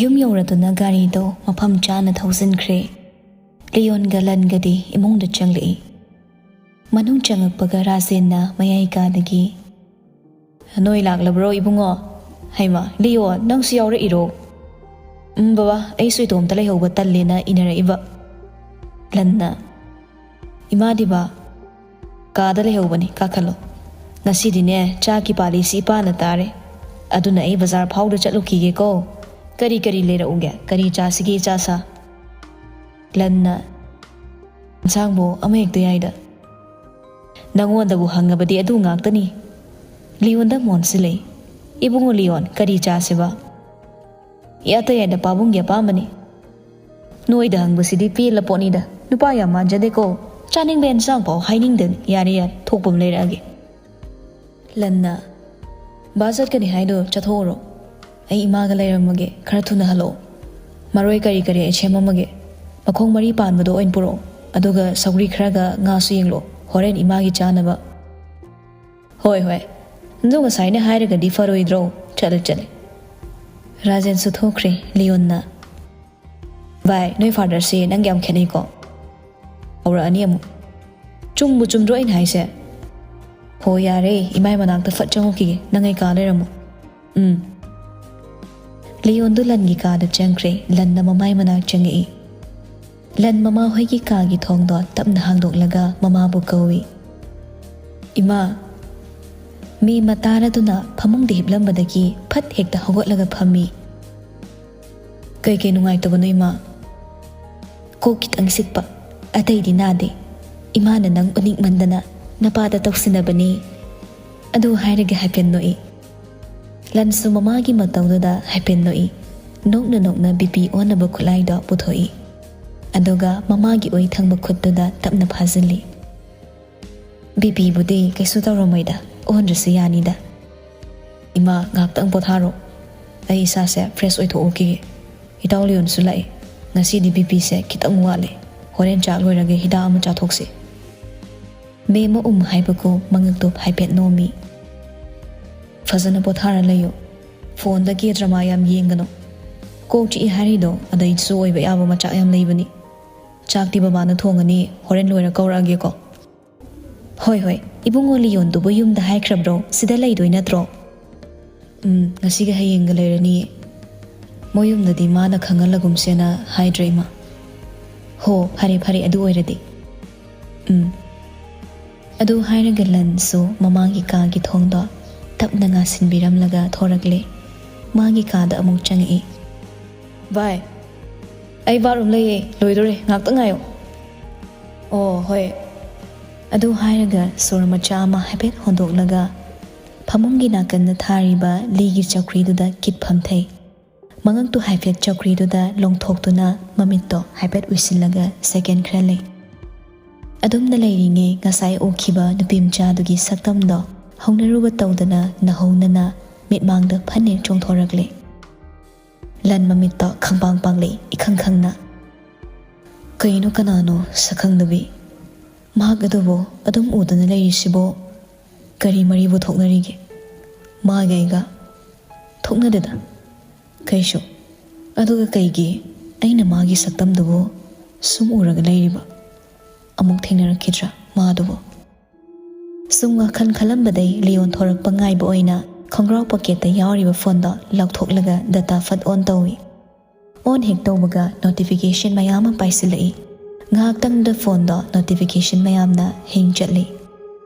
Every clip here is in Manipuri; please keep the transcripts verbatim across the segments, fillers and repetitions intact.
ꯌꯨꯝ ꯌꯧꯔꯗꯨꯅ ꯒꯥꯔꯤꯗꯣ ꯃꯐꯝ ꯆꯥꯅ ꯊꯧꯖꯤꯟꯈ꯭ꯔꯦ꯫ ꯂꯤꯌꯣꯟꯒ ꯂꯟꯒꯗꯤ ꯏꯃꯨꯡꯗ ꯆꯪꯂꯛꯏ꯫ ꯃꯅꯨꯡ ꯆꯪꯉꯛꯄꯒ ꯔꯥꯖꯦꯟꯅ ꯃꯌꯥꯏ ꯀꯥꯗꯒꯤ, "ꯅꯣꯏ ꯂꯥꯛꯂꯕ꯭ꯔꯣ ꯏꯕꯨꯡꯉꯣ? ꯍꯩꯃ, ꯂꯤꯌꯣꯟ, ꯅꯪꯁꯨ ꯌꯥꯎꯔꯛꯏꯔꯣ?" "ꯎꯝ ꯕꯕꯥ, ꯑꯩꯁꯨ ꯏꯇꯣꯝꯇ ꯂꯩꯍꯧꯕ ꯇꯜꯂꯦꯅ ꯏꯅꯔꯛꯏꯕ꯫" ꯂꯟꯅ, "ꯏꯃꯥꯗꯤ ꯕꯥ?" "ꯀꯥꯗ ꯂꯩꯍꯧꯕꯅꯤ, ꯀꯥꯈꯠꯂꯣ꯫ ꯉꯁꯤꯗꯤꯅꯦ, ꯆꯥꯛꯀꯤ ꯄꯥꯂꯤꯁꯤ ꯏꯄꯥꯅ ꯇꯥꯔꯦ꯫ ꯑꯗꯨꯅ ꯑꯩ ꯕꯖꯥꯔ ꯐꯥꯎꯗ ꯆꯠꯂꯨꯈꯤꯒꯦꯀꯣ꯫ ꯀꯔꯤ ꯀꯔꯤ ꯂꯩꯔꯛꯎꯒꯦ? ꯀꯔꯤ ꯆꯥꯁꯤꯒꯦ ꯏꯆꯥ ꯁꯥ?" ꯂꯟꯅ, "ꯏꯟꯁꯥꯡꯕꯨ ꯑꯃ ꯍꯦꯛꯇ ꯌꯥꯏꯗ꯫ ꯅꯪꯉꯣꯟꯗꯕꯨ ꯍꯪꯉꯕꯗꯤ ꯑꯗꯨ ꯉꯥꯛꯇꯅꯤ꯫" ꯂꯤꯌꯣꯟꯗ ꯃꯣꯟꯁꯤꯜꯂꯛꯏ꯫ "ꯏꯕꯨꯡꯉꯣ ꯂꯤꯌꯣꯟ, ꯀꯔꯤ ꯆꯥꯁꯤꯕ?" "ꯏꯌꯥꯗ ꯌꯥꯏꯗ, ꯄꯥꯕꯨꯡꯒꯤ ꯑꯄꯥꯝꯕꯅꯤ꯫" "ꯅꯣꯏꯗ ꯍꯪꯕꯁꯤꯗꯤ ꯄꯦꯜꯂ ꯄꯣꯠꯅꯤꯗ, ꯅꯨꯄꯥ ꯌꯥꯝ ꯃꯥꯟꯖꯗꯦꯀꯣ꯫ ꯆꯥꯅꯤꯡꯕ ꯑꯦꯟꯁꯥꯡ ꯐꯥꯎ ꯍꯥꯏꯅꯤꯡꯗꯅꯤ꯫ ꯌꯥꯔꯦ ꯌꯥꯔꯦ, ꯊꯣꯛꯄ ꯑꯃ ꯂꯩꯔꯛꯑꯒꯦ꯫" ꯂꯟꯅ, "ꯕꯥ ꯆꯠꯀꯅꯤ ꯍꯥꯏꯗꯣ ꯆꯠꯊꯣꯛꯎꯔꯣ꯫ ꯑꯩ ꯏꯃꯥꯒ ꯂꯩꯔꯝꯃꯒꯦ, ꯈꯔ ꯊꯨꯅ ꯍꯜꯂꯛꯑꯣ꯫ ꯃꯔꯣꯏ ꯀꯔꯤ ꯀꯔꯤ ꯑꯩ ꯁꯦꯝꯃꯝꯃꯒꯦ꯫ ꯃꯈꯣꯡ ꯃꯔꯤ ꯄꯥꯟꯕꯗꯣ ꯑꯣꯏꯅ ꯄꯨꯔꯛꯑꯣ꯫ ꯑꯗꯨꯒ ꯁꯧꯒ꯭ꯔꯤ ꯈꯔꯒ ꯉꯥꯁꯨ ꯌꯦꯡꯂꯛꯑꯣ, ꯍꯣꯔꯦꯟ ꯏꯃꯥꯒꯤ ꯆꯥꯅꯕ꯫" "ꯍꯣꯏ ꯍꯣꯏ, ꯑꯗꯨ ꯉꯁꯥꯏꯅ ꯍꯥꯏꯔꯒꯗꯤ ꯐꯔꯣꯏꯗ꯭ꯔꯣ?" ꯆꯠꯂꯦ ꯆꯠꯂꯦ꯫ ꯔꯥꯖꯦꯟꯁꯨ ꯊꯣꯛꯈ꯭ꯔꯦ꯫ ꯂꯤꯌꯣꯟꯅ, "ꯚꯥꯏ, ꯅꯣꯏ ꯐꯥꯗꯔꯁꯦ ꯅꯪꯒ ꯌꯥꯝ ꯈꯦꯠꯅꯩꯀꯣ꯫ ꯍꯧꯔꯛꯑꯅꯤ ꯑꯃꯨꯛ꯫ ꯆꯨꯝꯕꯨ ꯆꯨꯝꯗ꯭ꯔꯣ ꯑꯩꯅ ꯍꯥꯏꯁꯦ?" "ꯍꯣ ꯌꯥꯔꯦ, ꯏꯃꯥꯏ ꯃꯅꯥꯛꯇ ꯐꯠ ꯆꯪꯉꯨꯈꯤꯒꯦ, ꯅꯪ ꯑꯩ ꯀꯥ ꯂꯩꯔꯝꯃꯣ꯫" "ꯎꯝ꯫" ꯂꯤꯌꯣꯟꯗꯨ ꯂꯟꯒꯤ ꯀꯥꯗ ꯆꯪꯈ꯭ꯔꯦ꯫ ꯂꯟꯅ ꯃꯃꯥꯏ ꯃꯅꯥꯛ ꯆꯪꯉꯛꯏ꯫ ꯂꯟ ꯃꯃꯥ ꯍꯣꯏꯒꯤ ꯀꯥꯒꯤ ꯊꯣꯡꯗꯣ ꯇꯞꯅ ꯍꯥꯡꯗꯣꯛꯂꯒ ꯃꯃꯥꯕꯨ ꯀꯧꯏ꯫ "ꯏꯃꯥ!" ꯃꯦꯝꯃ ꯇꯥꯔꯗꯨꯅ ꯐꯃꯨꯡꯗ ꯍꯤꯞꯂꯝꯕꯗꯒꯤ ꯐꯠ ꯍꯦꯛꯇ ꯍꯧꯒꯠꯂꯒ ꯐꯝꯃꯤ꯫ "ꯀꯩꯀꯩ ꯅꯨꯡꯉꯥꯏꯇꯕꯅꯣ ꯏꯃꯥ?" "ꯀꯣꯛ ꯈꯤꯇꯪ ꯆꯤꯛꯄ, ꯑꯇꯩꯗꯤ ꯅꯥꯗꯦ꯫ ꯏꯃꯥꯅ ꯅꯪ ꯎꯅꯤꯡꯃꯟꯗꯅ ꯅꯄꯥꯗ ꯇꯧꯁꯤꯟꯅꯕꯅꯤ꯫" ꯑꯗꯨ ꯍꯥꯏꯔꯒ ꯍꯥꯏꯐꯦꯠ ꯅꯣꯛꯏ꯫ ꯂꯟꯁꯨ ꯃꯃꯥꯒꯤ ꯃꯇꯧꯗꯨꯗ ꯍꯥꯏꯐꯦꯠ ꯅꯣꯛꯏ꯫ ꯅꯣꯛꯅ ꯅꯣꯛꯅ ꯕꯤ ꯄꯤ ꯑꯣꯟꯅꯕ ꯈꯨꯠꯂꯥꯏꯗꯣ ꯄꯨꯊꯣꯛꯏ꯫ ꯑꯗꯨꯒ ꯃꯃꯥꯒꯤ ꯑꯣꯏ ꯊꯪꯕ ꯈꯨꯠꯇꯨꯗ ꯇꯞꯅ ꯐꯥꯖꯤꯜꯂꯤ꯫ "ꯕꯤ ꯄꯤꯕꯨꯗꯤ ꯀꯩꯁꯨ ꯇꯧꯔꯝꯃꯣꯏꯗ, ꯑꯣꯟꯗ꯭ꯔꯁꯨ ꯌꯥꯅꯤꯗ꯫" "ꯏꯃꯥ, ꯉꯥꯏꯍꯥꯛꯇꯪ ꯄꯣꯊꯥꯔꯣ꯫ ꯑꯩ ꯏꯁꯥꯁꯦ ꯐ꯭ꯔꯦꯁ ꯑꯣꯏꯊꯣꯛꯎꯈꯤꯒꯦ꯫ ꯏꯇꯥꯎ ꯂꯤꯌꯣꯟꯁꯨ ꯂꯥꯛꯑꯦ꯫ ꯉꯁꯤꯗꯤ ꯕꯤ ꯄꯤꯁꯦ ꯈꯤꯇꯪ ꯋꯥꯠꯂꯦ꯫ ꯍꯣꯔꯦꯟ ꯆꯥꯛ ꯂꯣꯏꯔꯒ ꯍꯤꯗꯥꯛ ꯑꯃ ꯆꯥꯊꯣꯛꯁꯤ꯫" ꯃꯦꯝꯃ ꯎꯝ ꯍꯥꯏꯕꯒꯨꯝ ꯃꯉꯛꯇꯣ ꯍꯥꯏꯐꯦꯠ ꯅꯣꯝꯃꯤ꯫ "ꯐꯖꯅ ꯄꯣꯊꯥꯔ ꯂꯩꯌꯨ꯫ ꯐꯣꯟꯗ ꯀꯦ ꯗ꯭ꯔꯃꯥ ꯌꯥꯝ ꯌꯦꯡꯒꯅꯨ꯫ ꯀꯣꯛ ꯆꯤꯛꯏ ꯍꯥꯏꯔꯤꯗꯣ ꯑꯗꯩꯁꯨ ꯑꯣꯏꯕ ꯌꯥꯕ ꯃꯆꯥꯛ ꯌꯥꯝ ꯂꯩꯕꯅꯤ꯫ ꯆꯥꯛꯇꯤ ꯕꯕꯥꯅ ꯊꯣꯡꯉꯅꯤ, ꯍꯣꯔꯦꯟ ꯂꯣꯏꯔ ꯀꯧꯔꯛꯑꯒꯦꯀꯣ꯫ ꯍꯣꯏ ꯍꯣꯏ, ꯏꯕꯨꯡꯉꯣ ꯂꯤꯌꯣꯟꯗꯨꯕꯨ ꯌꯨꯝꯗ ꯍꯥꯏꯈ꯭ꯔꯕ꯭ꯔꯣ? ꯁꯤꯗ ꯂꯩꯗꯣꯏ ꯅꯠꯇ꯭ꯔꯣ? ꯎꯝ, ꯉꯁꯤꯒ ꯍꯌꯦꯡꯒ ꯂꯩꯔꯅꯤꯌꯦ꯫ ꯃꯣꯏ ꯌꯨꯝꯗꯗꯤ ꯃꯥꯅ ꯈꯪꯍꯜꯂꯒꯨꯝꯁꯦꯅ ꯍꯥꯏꯗ꯭ꯔꯦ ꯏꯃꯥ꯫ ꯍꯣ, ꯐꯔꯦ ꯐꯔꯦ, ꯑꯗꯨ ꯑꯣꯏꯔꯗꯤ꯫ ꯎꯝ꯫ ꯑꯗꯨ ꯍꯥꯏꯔꯒ ꯂꯟꯁꯨ ꯃꯃꯥꯒꯤ ꯀꯥꯒꯤ ꯊꯣꯡꯗꯣ ꯇꯞꯅ ꯉꯥꯁꯤꯟꯕꯤꯔꯝꯂꯒ ꯊꯣꯔꯛꯂꯦ꯫ ꯃꯥꯒꯤ ꯀꯥꯗ ꯑꯃꯨꯛ ꯆꯪꯉꯛꯏ꯫ ꯚꯥꯏ, ꯑꯩ ꯕꯥꯠꯔꯨꯝ ꯂꯩꯌꯦ, ꯂꯣꯏꯗꯣꯔꯦ, ꯉꯥꯛꯇ ꯉꯥꯏꯌꯣ꯫ ꯑꯣ ꯍꯣꯏ꯫ ꯑꯗꯨ ꯍꯥꯏꯔꯒ ꯁꯣꯔ ꯃꯆꯥ ꯑꯃ ꯍꯥꯏꯐꯦꯠ ꯍꯣꯟꯗꯣꯛꯂꯒ ꯐꯃꯨꯡꯒꯤ ꯅꯥꯀꯟꯗ ꯊꯥꯔꯤꯕ ꯂꯤꯒꯤ ꯆꯧꯀ꯭ꯔꯤꯗꯨꯗ ꯀꯤꯠ ꯐꯝꯊꯩ꯫ ꯃꯉꯛꯇꯨ ꯍꯥꯏꯐꯦꯠ ꯆꯧꯀ꯭ꯔꯤꯗꯨꯗ ꯂꯣꯡꯊꯣꯛꯇꯨꯅ ꯃꯃꯤꯠꯇꯣ ꯍꯥꯏꯐꯦꯠ ꯎꯏꯁꯤꯜꯂꯒ ꯁꯦꯀꯦꯟ ꯈꯔ ꯂꯩ꯫ ꯑꯗꯨꯝꯅ ꯂꯩꯔꯤꯉꯩ ꯉꯁꯥꯏ ꯎꯈꯤꯕ ꯅꯨꯄꯤ ꯃꯆꯥꯗꯨꯒꯤ ꯁꯛꯇꯝꯗꯣ ꯍꯧꯅꯔꯨꯕ ꯇꯧꯗꯅ ꯅꯧꯍꯧꯅꯅ ꯃꯤꯠꯃꯥꯡꯗ ꯐꯟꯅꯦꯛ ꯆꯣꯡꯊꯣꯔꯛꯂꯦ꯫ ꯂꯟ ꯃꯃꯤꯠꯇ ꯈꯪꯄꯥꯡ ꯄꯥꯡꯂꯩ ꯏꯈꯪ ꯈꯪꯅ꯫ ꯀꯩꯅꯣ, ꯀꯅꯥꯅꯣ ꯁꯛꯈꯪꯗꯕꯤ? ꯃꯍꯥꯛ ꯑꯗꯨꯕꯨ ꯑꯗꯨꯝ ꯎꯗꯨꯅ ꯂꯩꯔꯤꯁꯤꯕꯨ ꯀꯔꯤ ꯃꯔꯤꯕꯨ ꯊꯣꯛꯅꯔꯤꯒꯦ? ꯃꯥꯒ ꯑꯩꯒ ꯊꯣꯛꯅꯗꯦꯗ ꯀꯩꯁꯨ꯫ ꯑꯗꯨꯒ ꯀꯩꯒꯤ ꯑꯩꯅ ꯃꯥꯒꯤ ꯁꯛꯇꯝꯗꯨꯕꯨ ꯁꯨꯝ ꯎꯔꯒ ꯂꯩꯔꯤꯕ? ꯑꯃꯨꯛ ꯊꯦꯡꯅꯔꯛꯈꯤꯗ꯭ꯔꯥ ꯃꯥꯗꯨꯕꯨ? ꯁꯨꯝ ꯋꯥꯈꯜ ꯈꯜꯂꯝꯕꯗꯩ ꯂꯤꯌꯣꯟ ꯊꯣꯔꯛꯄ ꯉꯥꯏꯕ ꯑꯣꯏꯅ ꯈꯣꯡꯒ꯭ꯔꯥꯎ ꯄꯣꯀꯦꯠꯇ ꯌꯥꯎꯔꯤꯕ ꯐꯣꯟꯗꯣ ꯂꯧꯊꯣꯛꯂꯒ ꯗꯇꯥ ꯐꯠ ꯑꯣꯟ ꯇꯧꯏ꯫ ꯑꯣꯟ ꯍꯦꯛ ꯇꯧꯕꯒ ꯅꯣꯇꯤꯐꯤꯀꯦꯁꯟ ꯃꯌꯥꯝ ꯑꯃ ꯄꯥꯏꯁꯤꯜꯂꯛꯏ꯫ ꯉꯥꯏꯍꯥꯛꯇꯪꯗ ꯐꯣꯟꯗꯣ ꯅꯣꯇꯤꯐꯤꯀꯦꯁꯟ ꯃꯌꯥꯝꯅ ꯍꯦꯡ ꯆꯠꯂꯤ꯫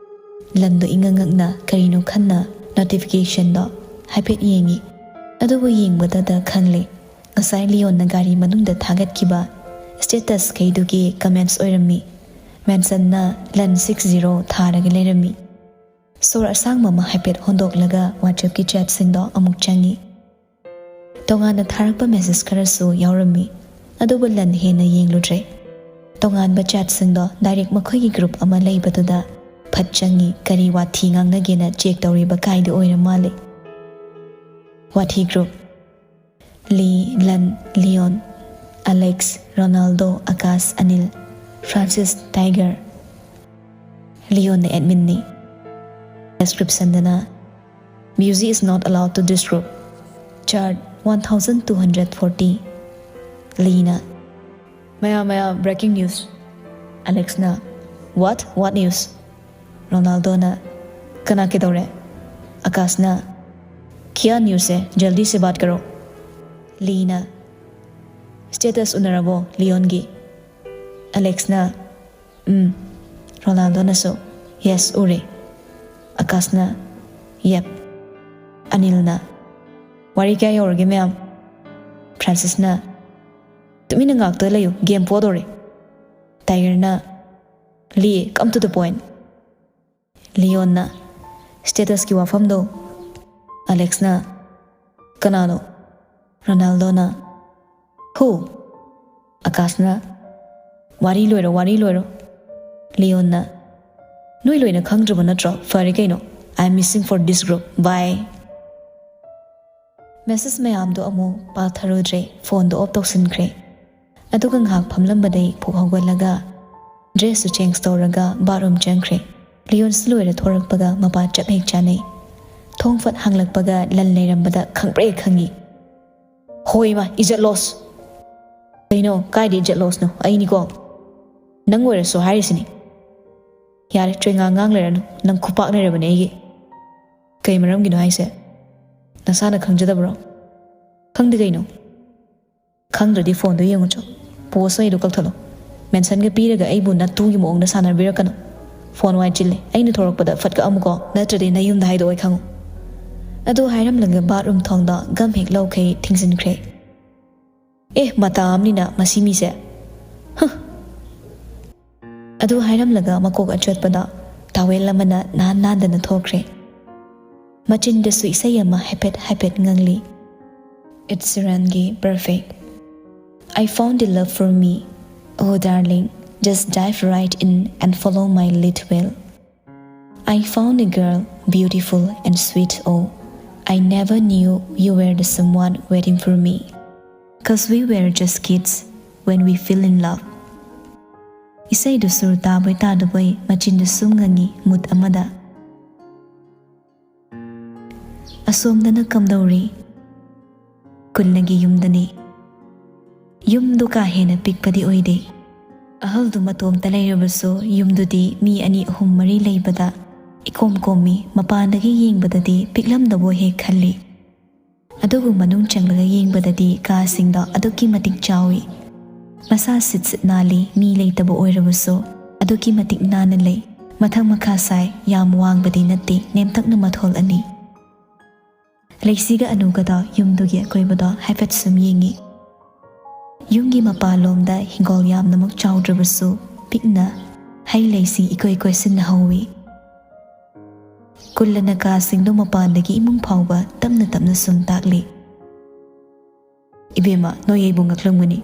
ꯂꯟꯗꯣ ꯏꯉꯛ ꯉꯛꯅ ꯀꯔꯤꯅꯣ ꯈꯟꯅ ꯅꯣꯇꯤꯐꯤꯀꯦꯁꯟꯗꯣ ꯍꯥꯏꯐꯦꯠ ꯌꯦꯡꯉꯤ꯫ ꯑꯗꯨꯕꯨ ꯌꯦꯡꯕꯗꯗ ꯈꯪꯂꯦ, ꯉꯁꯥꯏ ꯂꯤꯌꯣꯟꯅ ꯒꯥꯔꯤ ꯃꯅꯨꯡꯗ ꯊꯥꯒꯠꯈꯤꯕ ꯁ꯭ꯇꯦꯇꯁꯈꯩꯗꯨꯒꯤ ꯀꯃꯦꯟꯠꯁ ꯑꯣꯏꯔꯝꯃꯤ꯫ ꯃꯦꯟꯁꯟꯅ ꯂꯟ ꯁꯤꯛꯁ ꯖꯤꯔꯣ ꯊꯥꯔꯒ ꯂꯩꯔꯝꯃꯤ꯫ ꯁꯣꯔ ꯑꯁꯥꯡꯕ ꯑꯃ ꯍꯥꯏꯐꯦꯠ ꯍꯣꯟꯗꯣꯛꯂꯒ ꯋꯥꯆꯦꯞꯀꯤ ꯆꯦꯠꯁꯤꯡꯗꯣ ꯑꯃꯨꯛ ꯆꯪꯉꯤ꯫ ꯇꯣꯉꯥꯟꯅ ꯊꯥꯔꯛꯄ ꯃꯦꯁꯦꯖ ꯈꯔꯁꯨ ꯌꯥꯎꯔꯝꯃꯤ, ꯑꯗꯨꯕꯨ ꯂꯟ ꯍꯦꯟꯅ ꯌꯦꯡꯂꯨꯗ꯭ꯔꯦ꯫ ꯇꯣꯉꯥꯟꯕ ꯆꯦꯠꯁꯤꯡꯗꯣ ꯗꯥꯏꯔꯦꯛ ꯃꯈꯣꯏꯒꯤ ꯒ꯭ꯔꯨꯞ ꯑꯃ ꯂꯩꯕꯗꯨꯗ ꯐꯠ ꯆꯪꯉꯤ, ꯀꯔꯤ ꯋꯥꯊꯤ ꯉꯥꯡꯅꯒꯦꯅ ꯆꯦꯛ ꯇꯧꯔꯤꯕ ꯀꯥꯏꯗꯨ ꯑꯣꯏꯔ ꯃꯥꯜꯂꯦ꯫ ꯋꯥꯊꯤ ꯒ꯭ꯔꯨꯞ: ꯂꯤ, ꯂꯟ, Leon, Alex, Ronaldo, Akash, Anil, Francis, Tiger. ꯂꯤꯌꯣꯟꯅ ꯑꯦꯗꯃꯤꯟꯅꯤ꯫ ꯗꯦꯁꯀ꯭ꯔꯤꯞꯁꯟꯗꯅ: Music is not allowed to this group. Chat One thousand two hundred forty. ꯂꯤꯅ, "ꯃꯌꯥꯝ, ꯃꯌꯥꯝ, breaking news!" ꯑꯂꯦꯛꯁꯅ, "What? What news?" ꯔꯣꯅꯥꯜꯗꯣꯅ, "ꯀꯅꯥ ꯀꯩꯗꯧꯔꯦ?" ꯑꯀꯥꯁꯅ, "क्या news है? जल्दी से बात करो." ꯂꯤꯅ, "Status ꯎꯅꯔꯕꯣ ꯂꯤꯌꯣꯟꯒꯤ?" ꯑꯂꯦꯛꯁꯅ, "ꯎꯝ." ꯔꯣꯅꯥꯜꯗꯣꯅꯁꯨ, "Yes, ꯎꯔꯦ." ꯑꯀꯥꯁꯅ, "Yep." ꯑꯅꯤꯜꯅ, "ꯋꯥꯔꯤ ꯀꯌꯥ ꯌꯧꯔꯒꯦ ꯃꯌꯥꯝ?" ꯐ꯭ꯔꯥꯟꯁꯤꯁꯅ, "ꯇꯨꯃꯤꯟꯅ ꯉꯥꯛꯇ ꯂꯩꯌꯨ, game ꯄꯣꯗꯣꯔꯦ." ꯇꯥꯏꯒꯔꯅ, "ꯂꯤ, come to the point." ꯂꯤꯌꯣꯟꯅ, "Statusꯀꯤ ꯋꯥꯐꯝꯗꯣ?" ꯑꯂꯦꯛꯁꯅ, "ꯀꯅꯥꯅꯣ?" ꯔꯣꯅꯥꯜꯗꯣꯅ, "Who?" ꯑꯀꯥꯁꯅ, "ꯋꯥꯔꯤ ꯂꯣꯏꯔꯣ, ꯋꯥꯔꯤ ꯂꯣꯏꯔꯣ." ꯂꯤꯌꯣꯟꯅ, "ꯅꯣꯏ ꯂꯣꯏꯅ ꯈꯪꯗ꯭ꯔꯕ ꯅꯠꯇ꯭ꯔꯣ? ꯐꯔꯦ ꯀꯩꯅꯣ, I am missing for this group, bye." Message ꯃꯌꯥꯝꯗꯣ ꯑꯃꯨꯛ ꯄꯥꯊꯔꯨꯗ꯭ꯔꯦ, ꯐꯣꯟꯗꯣ ꯑꯣꯐ ꯇꯧꯁꯤꯟꯈ꯭ꯔꯦ꯫ ꯑꯗꯨꯒ ꯉꯥꯏꯍꯥꯛ ꯐꯝꯂꯝꯕꯗꯩ ꯐꯨꯛ ꯍꯧꯒꯠꯂꯒ ꯗ꯭ꯔꯦꯁꯁꯨ ꯆꯦꯟꯖ ꯇꯧꯔꯒ ꯕꯥꯠꯔꯨꯝ ꯆꯪꯈ꯭ꯔꯦ꯫ ꯂꯤꯌꯣꯟꯁꯨ ꯂꯣꯏꯔ ꯊꯣꯔꯛꯄꯒ ꯃꯄꯥ ꯆꯞ ꯍꯦꯛ ꯆꯥꯅꯩ꯫ ꯊꯣꯡ ꯐꯠ ꯍꯥꯡꯂꯛꯄꯒ ꯂꯟ ꯂꯩꯔꯝꯕꯗ ꯈꯪꯄ꯭ꯔꯦ ꯈꯪꯉꯤ꯫ "ꯍꯣꯏ ꯏꯃꯥ, ꯏꯖꯠ ꯂꯣꯁ!" "ꯀꯩꯅꯣ, ꯀꯥꯏꯗ ꯏꯖꯠ ꯂꯣꯁꯅꯣ? ꯑꯩꯅꯤꯀꯣ꯫ ꯅꯪ ꯑꯣꯏꯔꯁꯨ ꯍꯥꯏꯔꯤꯁꯤꯅꯤ꯫ ꯌꯥꯔꯦ, ꯆꯣꯏꯉꯥꯡ ꯉꯥꯡ ꯂꯩꯔꯅꯨ, ꯅꯪ ꯈꯨꯄꯥꯛ ꯂꯩꯔꯕꯅꯦ ꯑꯩꯒꯤ꯫ ꯀꯩ ꯃꯔꯝꯒꯤꯅꯣ ꯍꯥꯏꯁꯦ? ꯅꯁꯥꯅ ꯈꯪꯖꯗꯕ꯭ꯔꯣ? ꯈꯪꯗꯦ ꯀꯩꯅꯣ? ꯈꯪꯗ꯭ꯔꯗꯤ ꯐꯣꯟꯗꯣ ꯌꯦꯡꯉꯨ ꯆꯣ꯫ ꯄꯣꯁ ꯑꯩꯗꯣ ꯀꯛꯊꯠꯂꯣ꯫ ꯃꯦꯟꯁꯟꯒ ꯄꯤꯔꯒ ꯑꯩꯕꯨ ꯅꯠꯇꯨꯒꯤ ꯃꯑꯣꯡꯗ ꯁꯥꯟꯅꯕꯤꯔꯛꯀꯅꯨ꯫ ꯐꯣꯟ ꯋꯥꯏ ꯆꯤꯜꯂꯦ, ꯑꯩꯅ ꯊꯣꯔꯛꯄꯗ ꯐꯠꯀ ꯑꯃꯨꯀꯣ, ꯅꯠꯇ꯭ꯔꯗꯤ ꯅꯌꯨꯝꯗ ꯍꯥꯏꯗꯣꯛꯑꯣꯏ ꯈꯪꯉꯨ꯫ ꯑꯗꯨ ꯍꯥꯏꯔꯝꯂꯒ ꯕꯥꯠꯔꯨꯝ ꯊꯣꯡꯗ ꯒꯝ ꯍꯦꯛ ꯂꯧꯈꯩ ꯊꯤꯡꯖꯤꯟꯈ꯭ꯔꯦ꯫ ꯑꯦ, ꯃꯇꯥ ꯑꯃꯅꯤꯅ ꯃꯁꯤ ꯃꯤꯁꯦ꯫ ꯍ! ꯑꯗꯨ ꯍꯥꯏꯔꯝꯂꯒ ꯃꯀꯣꯛ ꯑꯆꯣꯠꯄꯗ ꯇꯥꯋꯦꯜ ꯑꯃꯅ ꯅꯥꯟ ꯅꯥꯟꯗꯅ ꯊꯣꯛꯈ꯭ꯔꯦ꯫ ꯃꯆꯤꯟꯗꯁꯨ ꯏꯁꯩ ꯑꯃ ꯍꯥꯏꯐꯦꯠ ꯍꯥꯏꯐꯦꯠ ꯉꯪꯂꯤ꯫ Ed Sheeranꯒꯤ Perfect. I found a love for me. Oh darling, just dive right in and follow my lead well. I found a girl beautiful and sweet. Oh, I never knew you were the someone waiting for me. 'Cause we were just kids when we fell in love. ꯏꯁꯩꯗꯨ ꯁꯨꯔ ꯇꯥꯕꯣꯏ ꯇꯥꯗꯕꯣꯏ ꯃꯆꯤꯟꯗꯨ ꯁꯨꯝ ꯉꯪꯉꯤ ꯃꯨꯠ ꯑꯃꯗ꯫ ꯑꯁꯣꯝꯗꯅ ꯀꯝꯗꯧꯔꯤ? ꯀꯨꯜꯂꯒꯤ ꯌꯨꯝꯗꯅꯤ꯫ ꯌꯨꯝꯗꯨ ꯀꯥ ꯍꯦꯟꯅ ꯄꯤꯛꯄꯗꯤ ꯑꯣꯏꯗꯦ꯫ ꯑꯍꯜꯗꯨ ꯃꯇꯣꯝꯇ ꯂꯩꯔꯕꯁꯨ ꯌꯨꯝꯗꯨꯗꯤ ꯃꯤ ꯑꯅꯤ ꯑꯍꯨꯝ ꯃꯔꯤ ꯂꯩꯕꯗ ꯏꯀꯣꯝ ꯀꯣꯝꯃꯤ꯫ ꯃꯄꯥꯟꯗꯒꯤ ꯌꯦꯡꯕꯗꯗꯤ ꯄꯤꯛꯂꯝꯗꯕꯣꯏ ꯍꯦꯛ ꯈꯜꯂꯤ꯫ ꯑꯗꯨꯕꯨ ꯃꯅꯨꯡ ꯆꯪꯂꯒ ꯌꯦꯡꯕꯗꯗꯤ ꯀꯥꯁꯤꯡꯗꯣ ꯑꯗꯨꯛꯀꯤ ꯃꯇꯤꯛ ꯆꯥꯎꯏ꯫ ꯃꯁꯥ ꯁꯤꯠ ꯁꯤꯠ ꯅꯥꯜꯂꯤ꯫ ꯃꯤ ꯂꯩꯇꯕ ꯑꯣꯏꯔꯕꯁꯨ ꯑꯗꯨꯛꯀꯤ ꯃꯇꯤꯛ ꯅꯥꯟꯅ ꯂꯩ꯫ ꯃꯊꯛ ꯃꯈꯥ ꯁꯥꯏ꯫ ꯌꯥꯝ ꯋꯥꯡꯕꯗꯤ ꯅꯠꯇꯦ, ꯅꯦꯝꯇꯛꯅ ꯃꯊꯣꯜ ꯑꯅꯤ꯫ ꯂꯩꯁꯤꯒ ꯑꯅꯨꯒꯗꯣ ꯌꯨꯝꯗꯨꯒꯤ ꯑꯀꯣꯏꯕꯗꯣ ꯍꯥꯏꯐꯦꯠ ꯁꯨꯝ ꯌꯦꯡꯉꯤ꯫ ꯌꯨꯝꯒꯤ ꯃꯄꯥꯟꯂꯣꯝꯗ ꯍꯤꯡꯒꯣꯜ ꯌꯥꯝꯅꯃꯛ ꯆꯥꯎꯗ꯭ꯔꯕꯁꯨ ꯄꯤꯛꯅ ꯍꯩ ꯂꯩꯁꯤꯡ ꯏꯀꯣꯏ ꯀꯣꯏꯁꯤꯟꯅ ꯍꯧꯏ꯫ ꯀꯨꯜꯂꯅ ꯀꯥꯁꯤꯡꯗꯨ ꯃꯄꯥꯟꯗꯒꯤ ꯏꯃꯨꯡ ꯐꯥꯎꯕ ꯇꯞꯅ ꯇꯞꯅ ꯁꯨꯝ ꯇꯥꯛꯂꯤ꯫ "ꯏꯕꯦꯝꯃ, ꯅꯣꯏ ꯑꯩꯕꯨ ꯉꯛꯂꯝꯒꯅꯤ꯫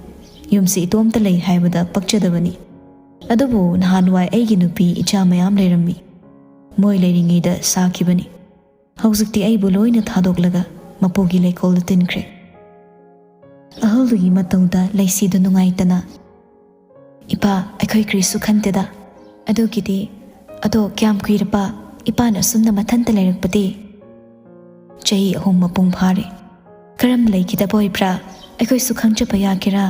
ꯌꯨꯝꯁꯤ ꯏꯇꯣꯝꯇ ꯂꯩ ꯍꯥꯏꯕꯗ ꯄꯛꯆꯗꯕꯅꯤ꯫ ꯑꯗꯨꯕꯨ ꯅꯍꯥꯟꯋꯥꯏ ꯑꯩꯒꯤ ꯅꯨꯄꯤ ꯏꯆꯥ ꯃꯌꯥꯝ ꯂꯩꯔꯝꯃꯤ꯫ ꯃꯣꯏ ꯂꯩꯔꯤꯉꯩꯗ ꯁꯥꯈꯤꯕꯅꯤ꯫ ꯍꯧꯖꯤꯛꯇꯤ ꯑꯩꯕꯨ ꯂꯣꯏꯅ ꯊꯥꯗꯣꯛꯂꯒ ꯃꯄꯨꯒꯤ ꯂꯩꯀꯣꯜꯗ ꯇꯤꯟꯈ꯭ꯔꯦ꯫" ꯑꯍꯜꯗꯨꯒꯤ ꯃꯇꯧꯗ ꯂꯩꯁꯤꯗꯨ ꯅꯨꯡꯉꯥꯏꯇꯅ, "ꯏꯄꯥ, ꯑꯩꯈꯣꯏ ꯀꯔꯤꯁꯨ ꯈꯟꯗꯦꯗ꯫ ꯑꯗꯨꯒꯤꯗꯤ, ꯑꯗꯣ ꯀꯌꯥꯝ ꯀꯨꯏꯔꯕ ꯏꯄꯥꯅ ꯑꯁꯨꯝꯅ ꯃꯊꯟꯇ ꯂꯩꯔꯛꯄꯗꯤ?" "ꯆꯍꯤ ꯑꯍꯨꯝ ꯃꯄꯨꯡ ꯐꯥꯔꯦ꯫ ꯀꯔꯝ ꯂꯩꯈꯤꯗꯕ ꯑꯣꯏꯕ꯭ꯔꯥ? ꯑꯩꯈꯣꯏꯁꯨ ꯈꯪꯖꯕ ꯌꯥꯒꯦꯔꯥ?"